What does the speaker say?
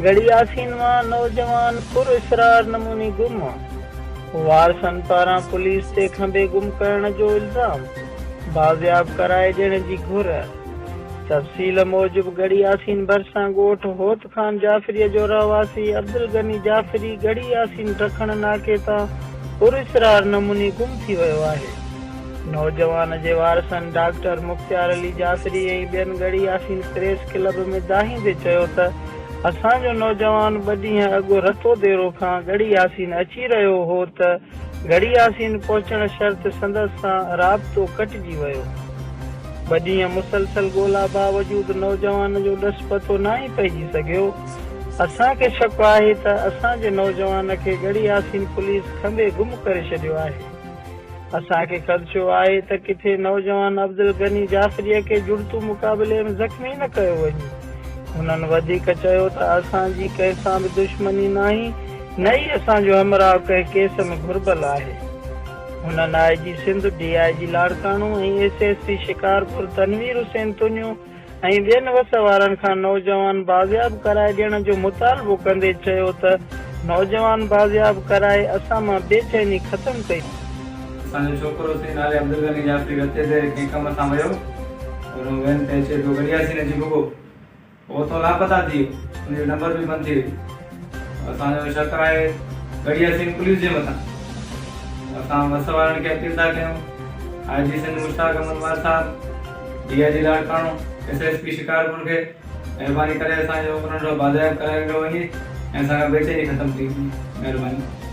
ڳڙهي ياسين مان نوجوان پراسرار نموني گم، وارثن پاران پوليس تي کنڀي گم ڪرڻ جو الزام، بازياب ڪرائي ڏيڻ جي گهر. تفصيل موجب ڳڙهي ياسين ڀرسان ڳوٺ هوت خان جعفريء جو رهواسي عبدالغني جعفري ڳڙهي ياسين ڊکڻ ناڪي تان پراسرار نموني گم ٿي ويو آهي. نوجوان جي وارثن ڊاڪٽر مختيار علي جعفري ۽ ٻين ڳڙهي ياسين پريس ڪلب ۾ دانهيندي چيو ته اسان جو نوجوان ٻه ڏينهن اڳ رتو ديرو کان ڳڙهي ياسين اچي رهيو هو ته ڳڙهي ياسين پهچڻ شرط سندس سان رابطو ڪٽجي ويو. ٻه ڏينهن مسلسل ڳولا باوجود نوجوان جو ڏس پتو ناهي پئجي سگهيو. اسان کي شڪ آهي ته اسان جي نوجوان کي ڳڙهي ياسين پوليس کنڀي گم ڪري ڇڏيو آهي. اسان کي خدشو آهي ته ڪٿي نوجوان عبدالغني جعفريء کي جڙتو مقابلي ۾ زخمي نه ڪيو وڃي. هنن وڌيڪ چيو ته اسان جي ڪنهن سان به دشمني ناهي نه ئي اسان جو همراهه ڪنهن ڪيس ۾ گهربل آهي. هنن I G Sindh, D I G Larkana ۽ S S P Shikarpur Tanveer Hussain Tunio ۽ ٻين وس وارن کان نوجوان بازياب ڪرائي ڏيڻ جو مطالبو ڪندي چيو ته نوجوان بازياب ڪرائي اسان مان بي چيني ختم ڪئي. اسان جو ڇوڪرو سين نالي عبدالغني جعفري رتي ديري ڪنهن ڪم سان ويو اور هو وين تي اچي پيو ڳڙهياسين اچي پڳو پوء اتان لاپتا ٿي ويو ان جو نمبر به بند ٿي ويو اسان جو شڪ آهي ڳڙهياسين پوليس جي مٿان اسان وس وارن کي اپيل ٿا ڪيون آء جي سنڌ مشتاق احمد مهر صاحب، D I G Larkana, S S P Shikarpur کي مهرباني ڪري اسان جو ننڍڙو بازياب ڪرائي ڏنو وڃي ۽ اسان کان بيچيني ختم ٿي وڃي مهرباني.